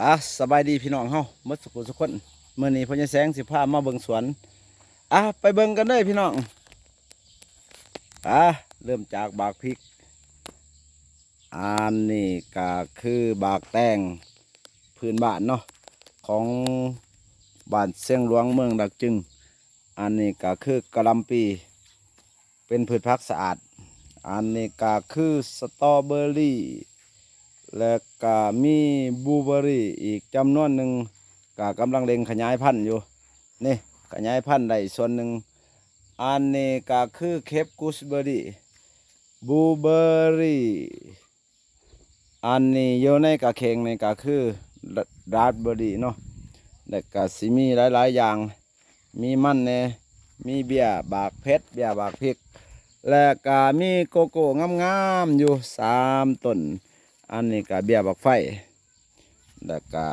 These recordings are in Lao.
ອ່າ ສະບາຍດີພີ່ນ້ອງເຮົາໝົດສຸຜູ້ສຸຄົນ. ມື້ນີ້ພໍ່ໃຫຍ່ແສງຊິພາມາເບິ່ງສວນ. ອ່າ ໄປເບິ່ງກັນເດີພີ່ນ້ອງ. ອ່າ ເລີ່ມຈາກບາກພິກ. ອັນນີ້ກະຄືບາກແຕງພື້ນບ້ານເນາະ ຂອງບ້ານຊຽງຫຼວງ ເມືອງດາກຈຶງ. ອັນນີ້ກະຄືກະຫຼ່ຳປີ ເປັນພືດຜັກສະອາດ. ອັນນີ້ກະຄືສະຕໍເບີຣີ ແລະກະມີບລູເບີຣີອີກຈຳນວນໜຶ່ງ ກະກຳລັງເລັ່ງຂະຫຍາຍພັນຢູ່. ນີ້ ຂະຫຍາຍພັນໄດ້ສ່ວນໜຶ່ງ. ອັນນີ້ກະຄືເຄັບກູສເບີຣີ ບລູເບີຣີ. ອັນນີ້ຢູ່ໃນກະເຂ່ງນີ້ກະຄືຣາສເບີຣີເນາະ ແລະກະຊິມີຫຼາຍໆຢ່າງ ມີມັນແດ່ ມີເບ້ຍບາກເຜັດ ເບ້ຍບາກພິກ ແລະກະມີໂກໂກ້ງາມໆຢູ່ສາມຕົ້ນ. ອັນນີ້ກະເບ້ຍບັກໄຟ ແລະກະ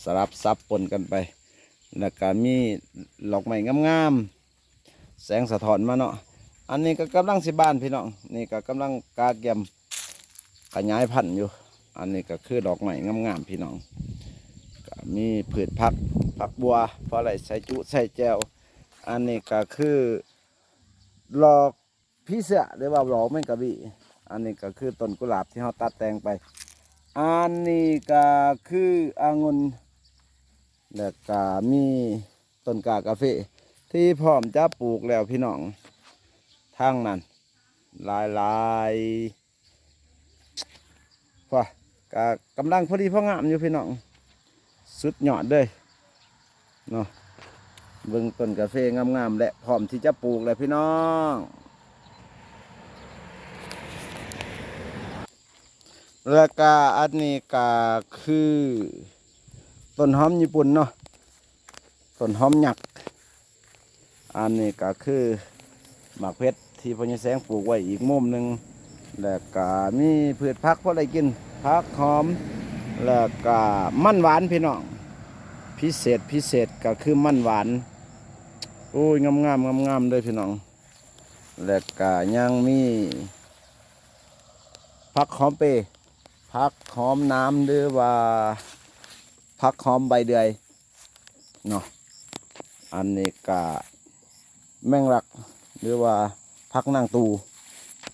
ສະຫຼັບສັບປົນກັນໄປ ແລະກະມີດອກໄມ້ງາມໆ ແສງສະທ້ອນມາເນາະ. ອັນນີ້ກໍກຳລັງຊິບານພີ່ນ້ອງ ນີ້ກໍກຳລັງກະກຽມຂະຫຍາຍພັນຢູ່. ອັນນີ້ກໍຄືດອກໄມ້ງາມໆພີ່ນ້ອງ ກໍມີພືດຜັກ ຜັກບົ່ວ ພໍໄດ້ໃສ່ຈຸໃສ່ແຈ່ວ. ອັນນີ້ກໍຄືດອກ ຜີເສືອ ຫຼືວ່າດອກແມງກະບີ. ອັນນີ້ກໍຄືຕົ້ນກຸຫຼາບທີ່ເຮົາຕັດແຕ່ງໄປ. ອັນນີ້ກໍຄືອະງຸ່ນ ແລະກະມີຕົ້ນກ້າກາເຟທີ່ພ້ອມຈະປູກແລ້ວພີ່ນ້ອງ. ທາງນັ້ນຫຼາຍໆ ພະ ກະກຳລັງພໍດີພໍງາມຢູ່ພີ່ນ້ອງ ສຸດຍອດເລີຍເນາະ. ເບິ່ງຕົ້ນກາເຟງາມໆ ແລະ ພ້ອມທີ່ຈະປູກແລ້ວພີ່ນ້ອງ. ແລະກະອັນນີ້ກະຄືຕົ້ນຫອມຍີ່ປຸ່ນເນາະ ຕົ້ນຫອມຍັກ. ອັນນີ້ກໍຄືໝາກເຜັດທີ່ພໍ່ໃຫຍ່ແສງປູກໄວ້ອີກມຸມໜຶ່ງ ແລ້ວກໍມີພືດຜັກພໍໄດ້ກິນ ຜັກຫອມ ແລ້ວກໍມັນຫວານພີ່ນ້ອງ. ພິເສດ ພິເສດກໍຄືມັນຫວານ. ໂອ້ຍ ງາມໆ ງາມໆເດີພີ່ນ້ອງ. ແລ້ວກໍຍັງມີຜັກຫອມເປ ຜັກຫອມໜາມ ຫຼືວ່າຜັກຫອມໃບເດືອຍ ເນາະ. ອັນນີ້ກະແມງລັກ ຫຼືວ່າຜັກນາງຕູ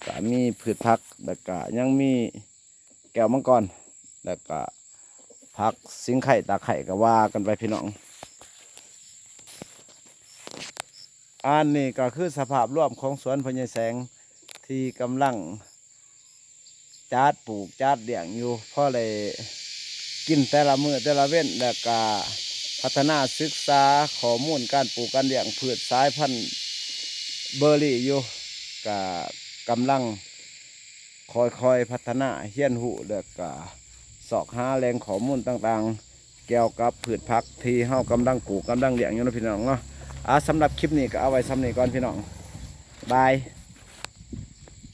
ກະມີພືດຜັກ ແລ້ວກະຍັງມີແກ້ວມັງກອນ ແລ້ວກະຜັກສິງໄຄ ຕາໄຄ ກະວ່າກັນໄປພີ່ນ້ອງ. ອັນນີ້ກະຄືສະພາບລວມຂອງສວນພໍ່ໃຫຍ່ແສງ ທີ່ກຳລັງ ຈັດປູກຈັດລ້ຽງຢູ່ ພໍໄດ້ກິນແຕ່ລະມື້ແຕ່ລະເວັນ ແລ້ວກະພັດທະນາສຶກສາຂໍ້ມູນການປູກການລ້ຽງພືດສາຍພັນເບີຣີຢູ່ ກະກຳລັງຄ່ອຍໆພັດທະນາຮຽນຮູ້ ແລ້ວກະຊອກຫາແຫຼ່ງຂໍ້ມູນຕ່າງໆ ກ່ຽວກັບພືດຜັກທີ່ເຮົາກຳລັງປູກກຳລັງລ້ຽງຢູ່ເນາະ ພີ່ນ້ອງເນາະ. ອາ ສຳລັບຄລິບນີ້ກໍເອົາໄວ້ສ່ຳນີ້ກ່ອນ ພີ່ນ້ອງ ບາຍ.